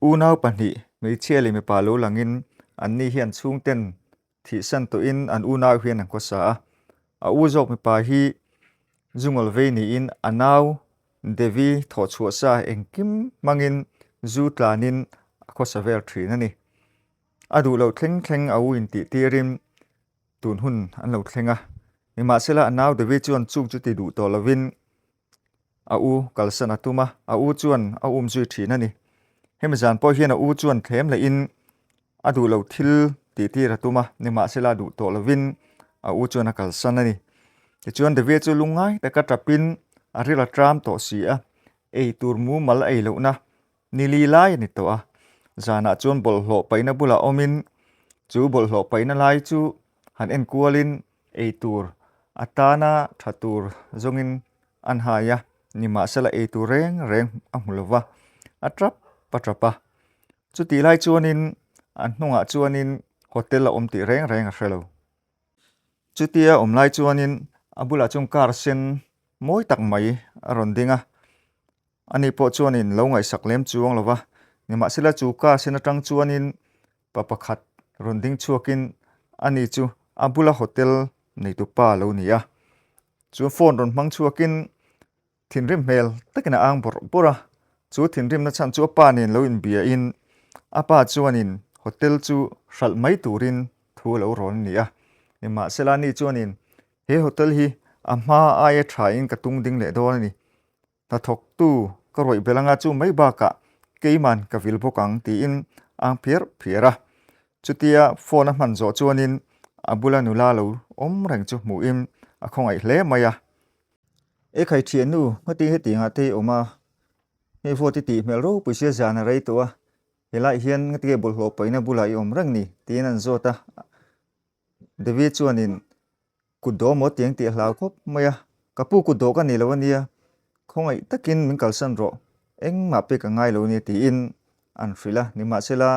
Unau pahnih, hmeichhia leh mipa lo langin anni hi an chhungten thihsan tawhin an unau hian an khawsa a. A u zawk mipa hi zungawl vei niin a nau Devi thawhchhuah sa engkim hmangin zu tlanin a khawsa vel thin a ni. A duh loh thleng thleng a u intih tirin tun hun an lo thleng a. Nimahsela a nau Devi chuan chung chu ti duh tawh lovin a u kalsan a tum a, a u chuan a um zui thin a ni. Hemi zan pawh hian a u chuan thlem lehin a duh lo thil tih tir a tum a, nimahsela a duh tawh lovin a u chuan a kalsan a ni. Tichuan David chu lungngai taka tapin a ril a tram tawh si a, ei tur mumal a ei lohna ni li lai a ni tawh a. Zanah chuan bawlhhlawh paihna bulah awmin chu bawlhhlawh paihna lai chu han enkualin Ei tur atana tha tur zawngin an hai a, nimahsela ei tur reng reng a hmu lo va, a tap a tap a. Chutih lai chuanin an hnungah chuanin hotel a awm tih reng reng a hre lo. Chutia awm lai chuanin a bulah chuan car sen mawi tak mai a rawn ding a, ani pawh chuanin lo ngaihsak lem chuang lo va, nimahsela chu car sen atang chuanin Pa pakhat rawn ding chhuakin ani chu a bula hotel neitu pa lo ni a. Chuan phone rawn hmang chhuakin thinrim hmel takin a ang bawrh bawrh a. Chu thinrimna chhan chu a pa nen lo inbiain a pa chuanin hotel chu hralh mai turin thu a lo rawn a ni a. Nimahsela ani chuanin he hotel hi a hma aia thain ka tung ding leh dawn a ni. Hnathawktu ka rawih belh anga chu mai bakah keiman ka vil bawk ang tiin a ang phiar phiar a. Chutia phone a hman zawh chuanin a bula nula lo awm reng chu hmuhin a khawngaih hle mai a. E khai thiannu, nghati hetiangah te i awm a, hei vote i tih hmel ropui sia zan a rei tawh a, helaiah hian nghati nge bawlhhlawh paihna bulah i awm reng ni? tiin an zawt a. Devi chuanin kut dawh maw tiang tih a hlau khawp mai a, ka pu kut dawh ka ni lo ania, khawngaih takin min kalsan rawh, engmah pek a ngai lo ania tiin an hrilh a, nimahsela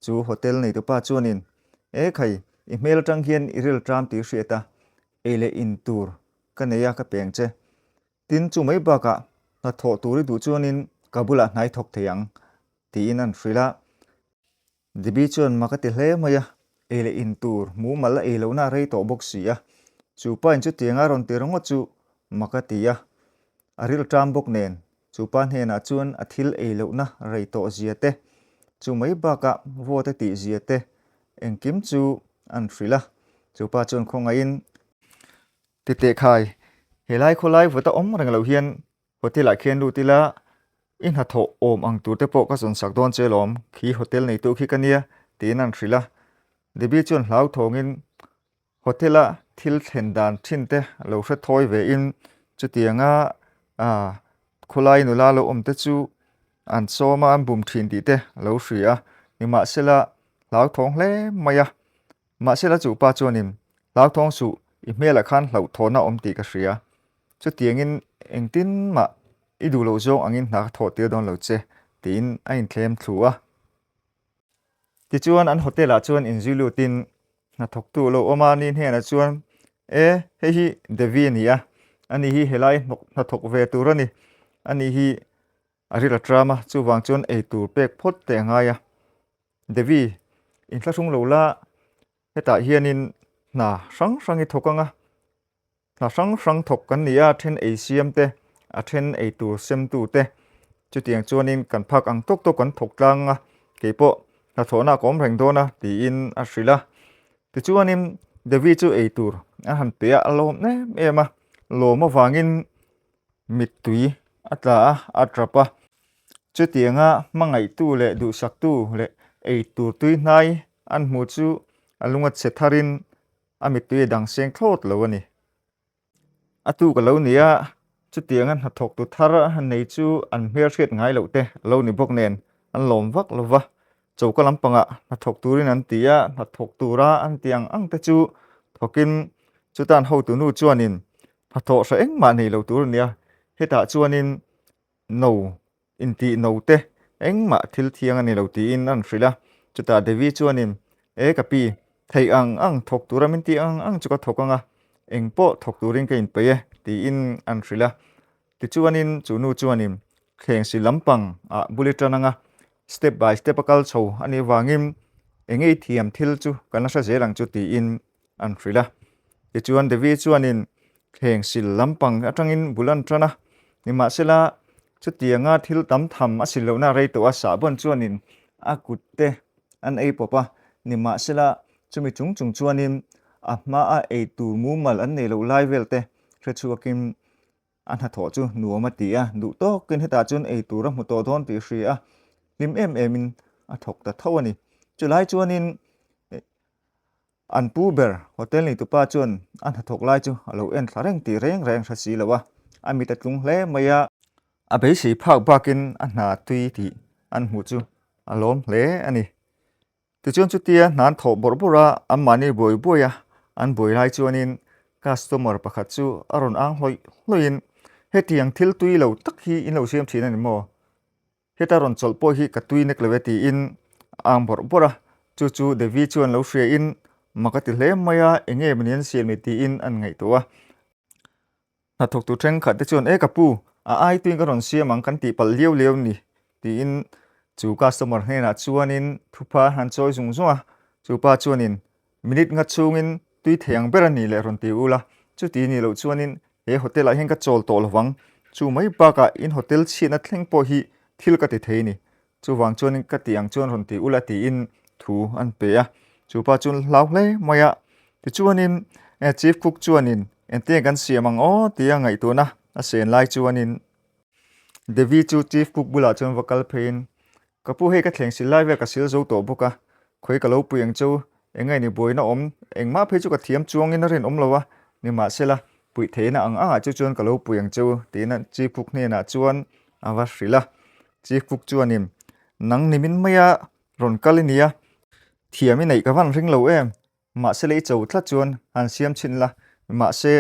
chu hotel neitupa chuanin E khai, i hmel atang hian i ril ṭam tih i hriat a, ei leh in tur ka nei a ka peng che, tin chu mai bakah hnathawh tur i duh chuanin ka bulah hnai thawk thei ang tiin an hrilh a. Debbie chuan mak a ti hle mai a, ei leh in tur mumal a ei lohna a rei tawh bawk si a, chu pa in chutianga a rawn ti ringawt chu mak a ti a, a ril ṭam bawk nen chu pa hnenah chuan a thil ei lohna rei tawh zia te, chu mai bakah vote tih zia te engkim chu an hrilh a, chu pa chuan khawngaihin ti teh khai, helai khawlai vawta awm reng loh hian Hotel ah khian lut ila i hnathawh awm ang tur te pawh ka zawn sak dawn che lawm, khi hotel neitu khi ka nia tiin an hrilh a. Debbie chuan hlauthawngin hotel a thil thlen dan thin te lo hre thawi ve in chutianga khawlai nula lo awm te chu an sawm a an bum thin tih te lo hria a, nimahsela hlauthawng hle mai a. Mahsela chu pa chuanin hlauthawng suh i hmelah khan hlauhthawhna awm tih ka hria. Chutiangin engtin mah i duh loh zawng angin hna ka thawh tir dawn lo che, tiin a inthlem thlu a. Tichuan an hotel ah chuan inzui lutin hnathawktu lo awm a, ni hnenah chuan, E, hei hi Devi a ni a, ani hi helai hnathawk ve tur a ni, ani hi a ril a tram a, chuvang chuan eitur pek phawt te a ngai a. Devi, inthlahrung lo la, hetah hianin hna hrang hrang i thawk ang a, Hna hrang hrang thawk kan ni a, a then ei siam te, a then ei tur sem tu te. Chutiang chuanin kan phak ang tawk tawk kan thawk tlang a, keipawh hnathawhna ka awm reng dawn a tiin a hrilh a. Tichuanin Devi chu ei tur a han pe a, a lawm em em a, lawm avangin mittui a tla a, a tap a. Chutianga hmangaihtu leh duhsaktu leh ei tur tui hnai an hmuh chu a lung a chhe tharin A mittui a dang seng thlawt lo a ni. A tuk a lo ni a, chutianga hnathawktu thar a nei chu an hmelhriat ngai loh te a lo ni bawk nen an lawm vak lo va. Choka lampangah hnathawk turin an ti a, hnathawk tura an ti ang ang te chu thawkin chutan hotunu chuanin hnathawh hra engmah nei lo tur a nia, hetah chuanin no Intih no te engmah thil thiang a ni lo tiin an hrilh a. Chutah Devi chuanin, E ka pi, theih ang ang thawk tura min tih ang ang chu ka thawk ang a, eng pawh thawk turin ka inpeih e tiin an hrilh a. Tichuanin chu nu chuanin thleng si lampang ah bul i tan ang a. step by step a kal chho a nih vangin eng nge i thiam thil chu kan la hre zel ang chu tiin an hrilh a. Tichuan Devi chuanin thleng sil lampang atangin bul an tan a, nimahsela chutianga thil tam tham a sil lohna rei tawh a sahbawn chuanin a kut te an ei pawp a, nimahsela chumi chung chung chuanin a hmaa ei tur mumal an nei loh lai vel te hrechhuakin A hnathawh chu nuam a ti a, duh tawkin hetah chuan ei tur a hmu tawh dawn tih hria a, hlim em emin a thawk ta tho a ni. Chulai chuanin an pu ber hotel neitupa chuan a hnathawk lai chu a lo en thla reng tih reng reng hre si lo a, a mit a tlung hle mai a. A beisei phak bakin a hna tui tih an hmuh chu a lawm hle a ni. Tichuan chutia hna an thawh bawrh bawrh a, anmahni buai buai a, an buai lai chuanin customer pakhat chu a rawn ang hlawih hlawih in, Hetiang thil tui lo tak hi in lo siam thin a ni maw? Heta rawn chawlh pawh hi ka tui nek lo e tiin a ang bawrh bawrh a, chu chu Devi chuan lo hria in mak a ti hle mai a, enge mawni an siam ni tiin an ngaihtuah a. Hnathawktu thenkhat te chuan, E ka pu, a ai tuin ka rawn siam ang kan tih palh liau liau ni, tiin chu customer hnenah chuanin thupha an chawi zung zung a. Chu pa chuanin, Minute nga chhungin tui thei ang ber a nih leh rawn ti ula, chuti nih loh chuanin he hotel ah hian ka chawl tawh lovang, chu mai bakah in hotel chhiatna thleng pawh hi thil ka ti thei ni, Chuvang chuanin ka tih ang chuan rawn ti ula tiin thu an pe a, chu pa chuan hlau hle mai a. Tichuanin Chief Cook chuanin engtin kan siam ang aw tia ngaihtuahna a sen lai chuanin Devi chu Chief Cook bulah chuan va kal pheiin Ka pu hei ka thleng sil lai vel ka sil zo tawh bawk a, khawi ka lo pui ang chu, eng nge ni buaina awm, engmah phei chu ka thiam chuangin a rinawm lo a, nimahsela puih theihna ang angah chu chuan ka lo pui ang chu tiin Chief Cook hnenah chuan a va hrilh a. Chief Cook chuanin, Nang nimin maia rawn kal i nia, thiam i neih ka van ring lo em, mahse lei cho tlat chuan han siam chhin la, mahse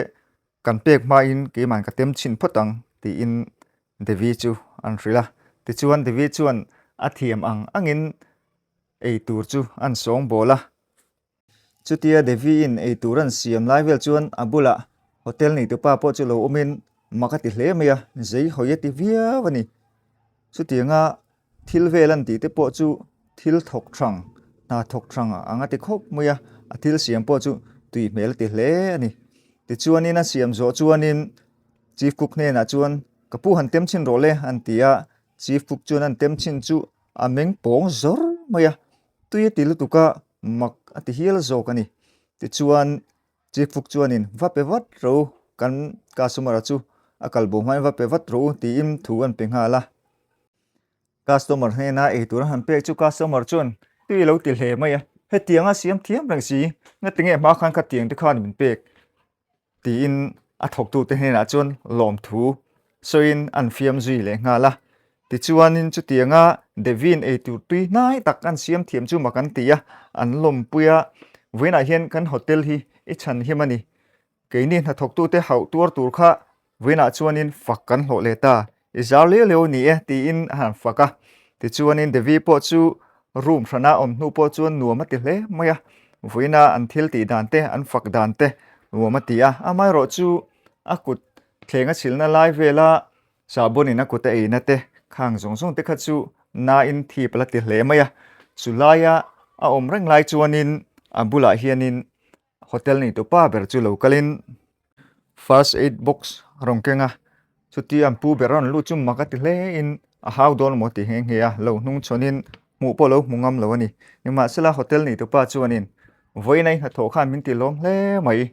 kan pek hmain keiman ka tem chhin phawt ang, tiin Devi chu an hrilh a. Tichuan Devi chuan a thiam ang angin ei tur chu an sawngbawl a. Chutia Devi-in ei tur an siam lai vel chuan a bulah hotel neitupa pawh chu lo awmin mak a ti hle mai a, zei hawi a ti viau a ni. Chutianga thil vel an tih te pawh chu thil thawk thang, hna thawk thang ang a ti khawp mai a, a thil siam pawh chu tui hmel a ti hle a ni. Tichuanin a siam zawh chuanin Chief Cook hnenah chuan ka pu han tem chhin rawh le an ti a, Chief Cook chuan an tem chhin chu a meng pawng zawr mai a, Tui a ti lutuk a, mak a ti hial zawk a ni. Tichuan, Chief Cook chuanin, Va pe vat rawh u, kan customer-a chu a kal bo hmain va pe vat rawh u, tiin thu an pe nghal a. Customer hnena ei tur a han pek chu customer chuan tui a lo ti hle mai a, Hetianga siam thiam reng si, ngatinge hma khan khatiang te khan min pek? Tiin a thawktute hnenah chuan lawmthu sawiin an fiam zui leh nghal a. Tichuanin chutianga Devin eitur tui hnai tak an siam thiam chu mak an ti a, an lawmpui a, Vawiinah hian kan hotel hi i chhan him a ni. Keini hnathawktute hauh tuar tur kha Vawiinah chuanin fak kan hlawh leh ta, i zar liau liau a ni e, tiin a han fak a. Tichuanin Devi pawh chu room hrana awm hnu pawh chuan nuam a ti hle mai a, vawiina an thil tih dan te, an fak dan te nuam a ti a. Amaherawh chu a kut thleng a chhilna lai vela sahbawnin a kut a eina te khang zawng zawng te kha chu nain thip a la ti hle mai a. Chu laia a awm reng lai chuanin a bulah hianin Hotel neitu pa ber chu lo kalin first aid box a rawn keng a, chuti an pu ber a rawn lut chu mak a ti hle in a hau dawn maw ti nghe nghe a, lo hnung chhawn in hmuh pawh lo hmu ngam lo a ni. Nimahsela hotel neitu pa chuanin vawiin a i hnathawh khan min ti lawm hle mai.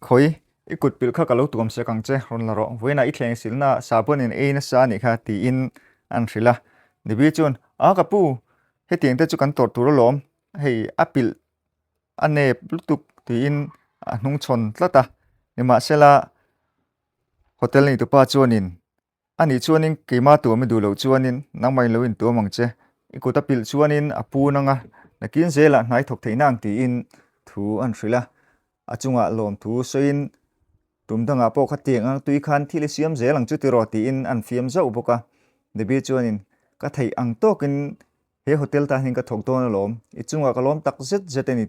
Khawi, i kut pilh kha ka lo tuam sek ang che, rawn la rawh. Vawiinah i thleng silna sahbawn in ei nasa a nih kha tiin an hrilh a. Debbie chuan, A ka pu, hetiang te chu kan tawrh tur alawm, hei a pilh a nep lutuk tiin a hnung chhawn tlat a nimahsela hotel neitupa chuanin ani chuanin keima tuam i duh loh chuanin nangmah in lo intuam ang che i kut a pilh chuanin a pun ang a nakin zelah hnai thawk theihna ang tiin thu an hrilh a a chungah lawmthu sawiin tum dangah pawh khatiang ang tui khan thil i siam zel ang chu tiraw tiin an fiam zauh bawk a Debbie chuanin ka theih ang tawkin He hotel tan hian ka thawk dawn alawm, i chungah ka lawm tak zet zet a ni.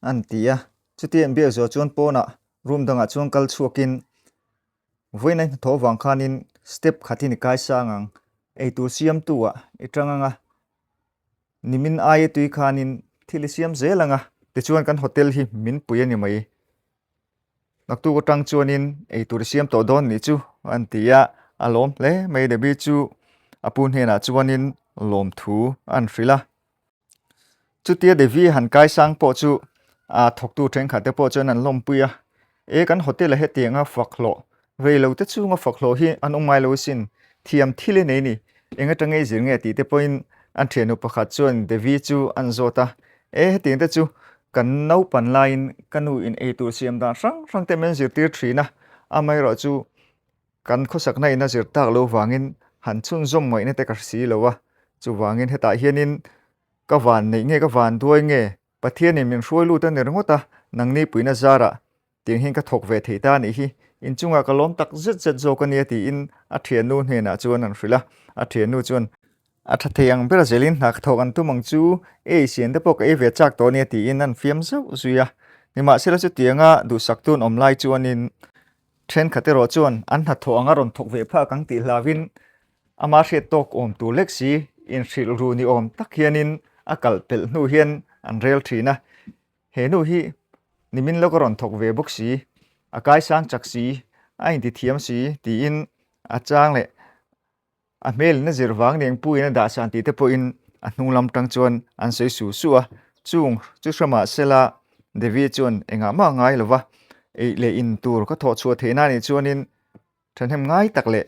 An ti a, chuti an biak zawh chuan pawnah room dangah chuan kal chhuakin vawiin a hnathawh vang khanin step khatin i kai sang ang, eitur siamtu ah i tang ang a. Nimin aia tui khanin thil i siam zel ang a, tichuan kan hotel hi min pui a ni mai. Naktuk atang chuanin eitur i siam tawh dawn nih chu an ti a, a lawm hle mai Debbie chu a pu hnenah chuanin lawmthu an hrilh a. Chutia Devi han kaisang pawh chu a thawktu thenkhat te pawh chuan an lawmpui a, E kan hotel a hetianga fak hlawh rei lo te chunga fak hlawh hi an awm ngai lo asin, thiam thil i nei ni, eng atanga i zir nge tih te pawhin an thiannu pakhat chuan Devi chu an zawt a, E hetiang te chu kan naupan laiin ka nu in eitur siam dan hrang hrang te min zirtir thin a, amaherawh chu Kan khawsakna in a zir tak lo vangin han chhunzawm ngaihna te ka hre si lo a, chuvangin hetah hianin ka van neih nge ka van duai nge Pathianin min hruai lut a ni ringawt a, nangni puihna zarah tiang hian ka thawk ve thei ta a nih hi, inchungah ka lawm tak zet zet zawk a nia tiin a thiannu hnenah chuan an hrilh a, a thiannu chuan a tha thei ang ber zelin hna ka thawk an tum ang chu ei sian te pawh ka ei ve chak tawh a nia tiin an fiam zauh zui a, nimahsela chutianga duhsaktu an awm lai chuanin Thenkhat erawh chuan an hnathawh anga rawn thawk ve phak ang tih hlauhin ama hriat tawk awm tur lek si inhrilh ru ni awm tak hianin a kal pelh hnu hian an rel thin a. He nu hi nimin lawk a rawn thawk ve bawk si, a kaisang chak si, a intithiam si tiin a chang leh A hmelin a zir vang nen puiin a dahsan tih te pawhin a hnung lam tang chuan an sawi su su a, chung chu hre mah sela Devi chuan engah mah a ngai lo va, eih leh in tur ka thawh chhuah theih na nih chuanin thahnem ngai tak leh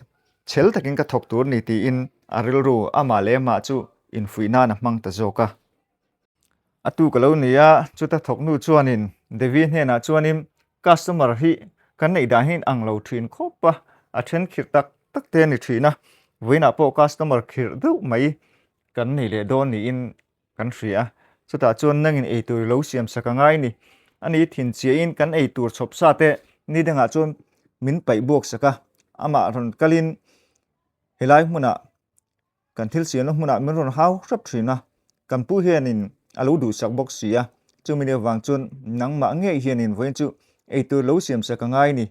chhel takin ka thawk tur ni tiin a rilru amah leh amah chu infuih nan a hmang ta zawk a. A tu ka lo ni a, chuta thawk nu chuanin Devi hnenah chuanin customer hi kan neih dan hi ang lo thin khawp a, a then khirh tak tak te a ni thin a, vawiinah pawh customer khirh deuh mai kan nei leh dawn niin kan hria a, chutah chuan nangin eitur i lo siam sak a ngai ni. Ani thinchiahin kan eitur chhawp sa te ni dangah chuan min paih buak sak a, amah rawn kalin helai hmunah Kan thil siamna hmunah min rawn hau hrep thin a, kan pu hianin a lo duhsak bawk si a, chumi ni avang chuan nangmah ngei hianin vawiin chu eitur lo siam sak a ngai ni,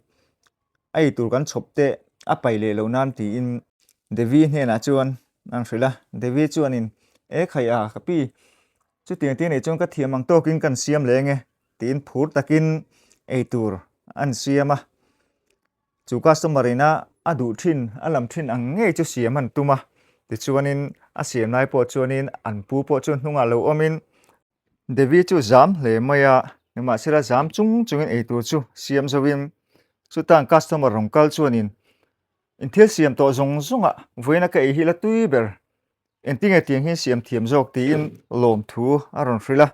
a eitur kan chhawp te a pai leh lo nan tiin Devi hnenah chuan an hrilh a, Devi chuanin E khai a ka pi, chutiang te nei chuan ka thiam ang tawkin kan siam leh ange tiin phur takin eitur an siam a. Chu customer ina a duh thin, a lam thin ang ngei chu siam an tum a, tichuanin a siam lai pawh chuanin an pu pawh chu hnungah lo awmin Devi chu zam hle mai a, nimahsela zam chung chungin eitur chu siam zoin chutan customer rawn kal chuanin in thil siam tawh zawng zawngah vawiina ka ei hi la tui ber Engtinge tiang hi siam thiam zawk tiin lawmthu a rawn hrilh a.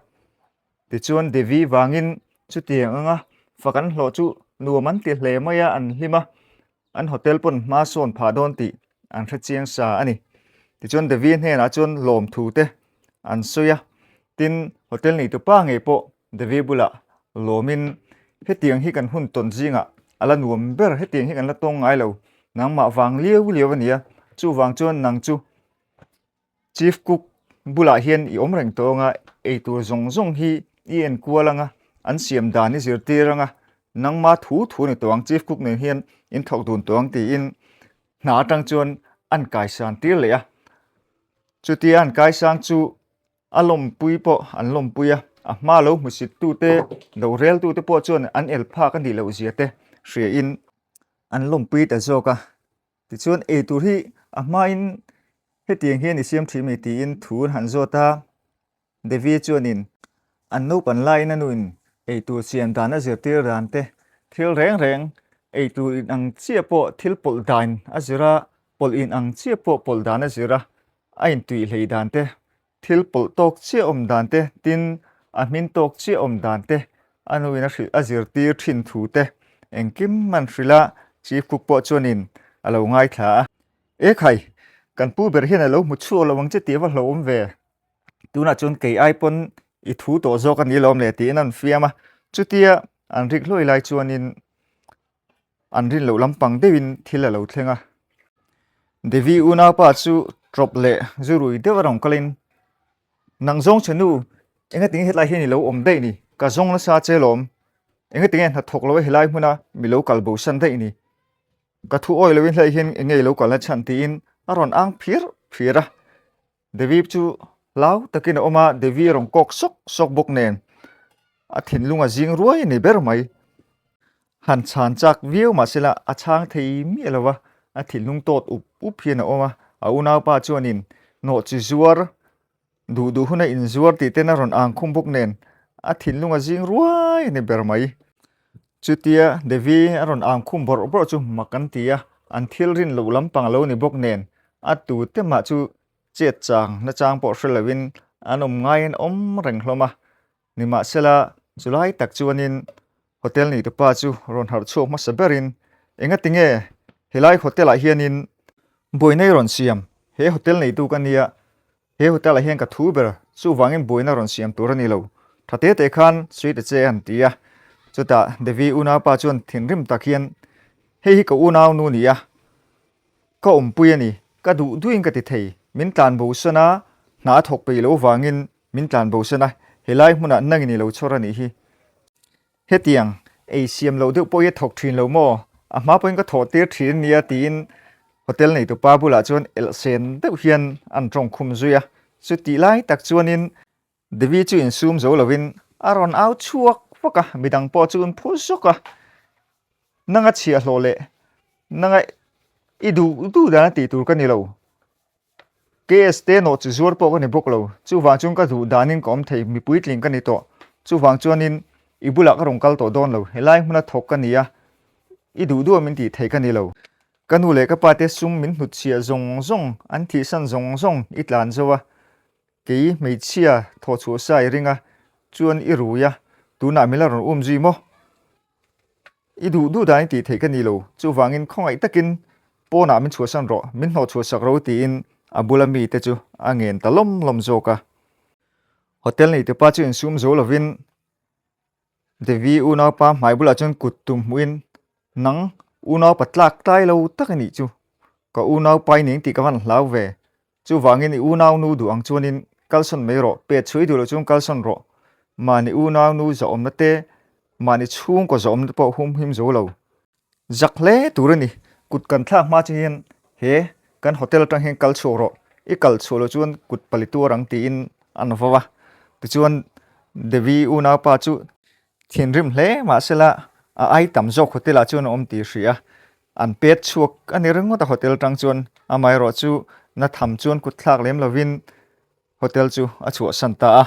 Tichuan Devi vangin chutiang anga fak an hlawh chu nuam an ti hle mai a, an hlim a, an hotel pawn hma sawn phah dawn tih an hre chiang sa a ni. Tichuan Devi hnenah chuan lawmthu te an sawi a, tin hotel neitu pa ngei pawh Devi bulah lawmin hetiang hi kan hun tawn zingah a la nuam ber, hetiang hi kan la tawng ngai lo, nangmah vang liau liau a ni a, chuvang chuan nang chu Chief Cook bulah hian i awm reng tawh anga eitur zawng zawng hi i enkual anga an siam dan i zirtir anga nangma thu thu a ni tawh ang Chief Cook nen hian in thawk dun tawh ang tiin hna atang chuan an kaisan tir leh a, chutia an kaisang chu A lawmpui pawh an lawmpui a, a hma lo hmusit tute, lo rel tute pawh chuan an el phak a nih loh zia te hria in an lawmpui ta zawk a. Tichuan eitur hi a hmain hetiang hian i siam thin mi tiin thu an han zawt a, Devi chuanin an naupan laiin a nuin eitur siam dan a zirtir dan te, thil reng reng eitur in ang chiah pawh thil pawlh dan a zir a, pawlh in ang chiah pawh pawlh dan a zir a, a intuih hlei dan te, thil pawlh tawk chiah awm dan te, tin a hmin tawk chiah awm dan te a nuin a hrilh a zirtir thin thu te engkim an hrilh a, Chief Cook pawh chuanin a lo ngaithla a. E khai, kan pu ber hian a lo hmu chhuak lo ang che tih a va hlauhawm ve. Tunah chuan kei ai pawn i thu tawh zawk a ni lawm le tiin an fiam a, chutia an rik hluai lai chuanin An rin loh lampang deuhin thil a lo thleng a. Devi unaupa chu ṭawp leh zu rui deuh a rawn kalin, Nang zawng che nu, engatinge hetlai hian i lo awm daih ni? Ka zawng nasa che lawm. Engatinge hnathawk lo a helai hmuna mi lo kal bosan daih ni? Ka thu awi loin hlei hian enge i lo kalna chhan tiin a rawn ang phir phir a. Devi chu. Hlau takin a awm a, Devi a rawn kawk sawk sawk bawk nen a thinlung a zing ruai a ni ber mai. Han chhan chak viau mahsela a chhang thei miah lo va, a thinlung tawt up up hian a awm a, a unaupa chuanin nawhchi zuar duh duh huna inzuar tih ten a rawn ang khum bawk nen a thinlung a zing ruai a ni ber mai. Chutia Devi a rawn ang khum bawrh bawrh chu mak an ti a, an thil rin loh lampang a lo ni bawk nen a tute mah chu chet chang nachang pawh hre loin an awm ngaiin awm reng hlawm a. Nimahsela, chulai tak chuanin hotel neitupa chu rawn harh chhuak hmasa berin, Engati nge helai hotel ah hianin buaina i rawn siam? He hotel neitu ka nia, he hotel ah hian ka thu ber, chuvangin buaina rawn siam tur a ni lo. Tha te te khan sawi ta che an ti a. Chutah Devi unaupa chuan thinrim tak hian, Hei hi ka unaunu ni a, ka awmpui a ni, ka duh duhin ka ti thei, min tlan bosan a, hna a thawk peih loh vangin Min tlan bo san a, helai hmunah nangin i lo chhawr a nih hi. Hetiang, ei siam loh deuh pawh hi a thawk thin lo maw? A hma pawhin ka thawh tir thin nia tiin hotel neitupa bulah chuan elh sen deuh hian an tawng khum zui a. Chutih lai tak chuanin Devi chu insum zo lovin a rawn au chhuak vak a, midang pawh chu an phu zawk a. Nanga chhiahhlawh leh nanga i duh duh dan a tih tur ka ni lo. KS te nawh chu zuar pawh ka ni bawk lo, chuvang chuan ka duh danin ka awm thei, mi puitling ka ni tawh. Chuvang chuanin i bulah ka rawn kal tawh dawn lo, helai hmuna thawk ka ni a, i duh duh a min tih thei ka ni lo. Ka nu leh ka pa te sum min hnutchhiah zawng zawng, an thihsan zawng zawng i tlan zo a, kei hmeichhia thawhchhuah sa i ring a, chuan i rui a, tunah min la rawn um zui maw? I duh duh dan i tih theih ka ni lo, chuvangin khawngaih takin pawnah min chhuahsan rawh, min hnawh chhuahsak ro tiin a bula mite chu a ngen ta lawm lawm zawk a. Hotel neitupa chu insum zo lovin Devi unaupa hmai bulah chuan kut tum hmuhin, Nang unaupa tlak tlai lo tak i nih chu, ka unaupa i ning tih ka van hlau ve, Chuvangin i unaunu duh ang chuanin kalsawn mai rawh, pet chhuah i duh loh chuan kalsawn rawh. Mahni unaunu zahawmna te, mahni chhungkaw zahawmna te pawh humhim zo lo. Zak hle tur a ni. Kut kan thlak hma chu hian he kan hotel atang hian kal chhuak rawh, i kal chhuah loh chuan kut pali tuar ang tiin an vau a. Tichuan Devi unaupa chu thinrim hle mahsela a ai tam zawk hotel ah chuan a awm tih hria. An pet chhuak a ni ringawt a hotel tang chuan amaherawh chu na tham chuan kut thlak lem lovin hotel chu a chhuahsan ta a.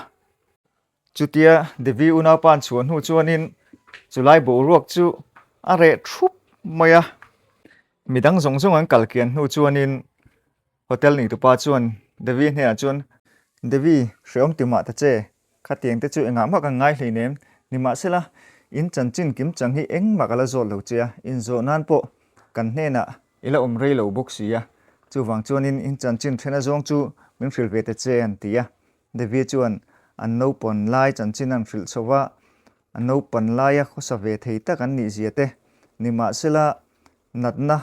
Chutia Devi unaupa an chhuah hnu chuanin chulai boruak chu a reh thup mai a. Midang zawng zawng an kal kian hnu chuanin Hotel neitupa chuan Devi hnenah chuan, Devi, hrehawm ti mah ta che, khatiang te chu engah mah kan ngai hleinem, nimahsela, in chanchin kim chang hi engmah ka la zawt lo che a, inzawh nan pawh kan hnenah i la awm rei lo bawk si a, chuvang chuanin in chanchin thena zawng chu min hrilh ve ta che an ti a. Devi chuan an naupan lai chanchin an hrilh chho va, a naupan laia khawsa ve thei tak an nih zia te, nimahsela, Natna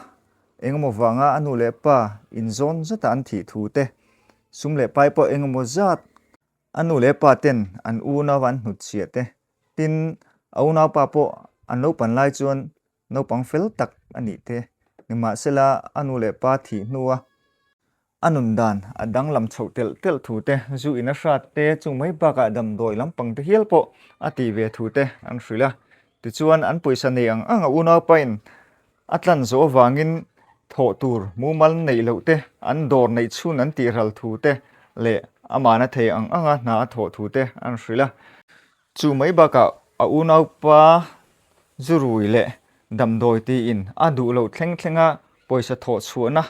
engemaw vanga a nu leh pa inzawn zata an thih thu te, sum leh pai pawh engemaw zat a nu leh pa ten an unau an hnutchhiah te, tin a unaupa pawh an lo pan lai chuan naupang fel tak a nih te, nimahsela a nu leh pa thih hnua A nun dan a danglam chhoh telh telh thu te, zu in a hrat te, chung mai bakah damdawi lampang te hial pawh a tih ve thu te an hrilh a. Tichuan, an pawisa nei ang ang a unaupain a tlan zawh avangin thawh tur mumal neih loh te, an dawr neih chhun an tih ral thu te leh amahna thei ang anga hna a thawh thu te an hrilh a. Chu mai bakah a unaupa zu rui leh damdawi tiin a duh loh thleng thlenga pawisa thawh chhuahna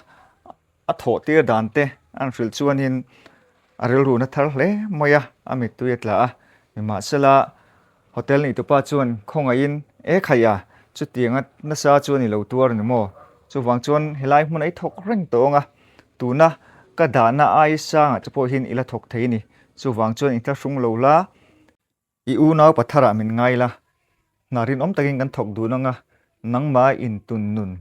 A thawh tir dan te an hrilh chuanin a rilru na thar hle mai a, a mittui a tla a. Nimahsela, hotel neitupa chuan khawngaihin, E khaih a, chutianga nasa chuan i lo tuar ni maw? Chuvang chuan helai hmun a i thawk reng tawh ang a, tuna ka dahna ai sangah che pawh hian i la thawk thei a ni. Chuvang chuan i thlahrung lo la. I unau patharah min ngai la, hna rinawm takin kan thawk dun anga, nangmah intun nun,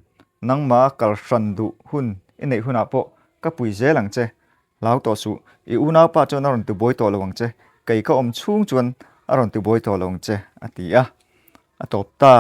nangmah kal hran duh hun i neih hunah pawh ka pui zel ang che. Hlau tawh suh, i unaupa chuan a rawn tibuai tawh lo ang che, kei ka awm chhung chuan a rawn tibuai tawh lo ang che, a ti a, a tawp ta.